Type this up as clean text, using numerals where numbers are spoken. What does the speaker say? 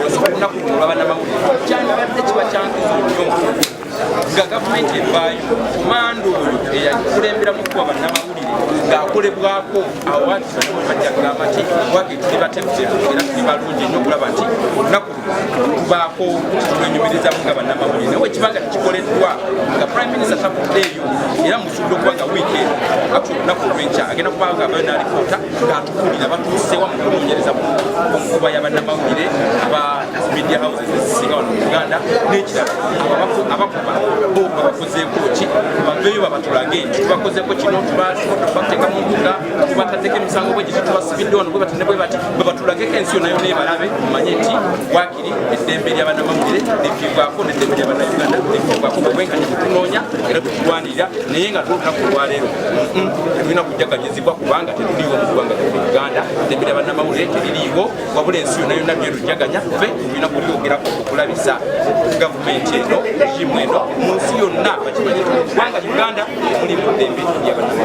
Olunaku luno olwabannamawulire kyandibadde kiba kyankizo nnyo nga gavumenti evaayo, komanda oyo eyakulemberamu okukuba bannamawulire ng'akolebwako. Awo ati bannamawulire bajja kugamba nti wake tuli bateefuteefu era tuli balungi nnyo okulaba nti olunaku tubaako tulwenyumirizamu nga bannamawulire. Naye wekibanga tekikoleddwa, nga Prime Minister tavuddeeyo, era musuubira okuba nga wiiki eno, actually olunaku olwenkya, agenda kubanga avayo n'alipoota ng'atubuulira batuusewa mu kunoonyereza ku nkuba ya bannamawulire aba media houses ezisinga wano mu Uganda. N'ekirala, abakuba bo babakozeeko ki? Baveeyo babatulage nti tubakozeeko kino, tubateeka mu mbuga, tubataddeko emisango bwe giti, tubasibidde wano bwe bati ne bwe bati. Babatulageko ensi yonna yonna ebalabe, mumanye nti wakiri eddembe ly'abannamawulire lifiibwako n'eddembe ly'abannayuganda lifiibwako. Obwenkanya butunoonya era butulwanirira, naye nga olunaku olwaleero tetulina kujaganyizibwa kubanga tetuliiwo mu ggwanga lyaffe Uganda. Eddembe ly'abannamawulire teririiwo, wabula ensi yonna yonna byerujjaganya. Ffe tulina kulyogerako okulabisa gavumenti eno, regime eno, mu nsi yonna bakimanye nti mu ggwanga Uganda mulimu ddembe ly'abannamawulire.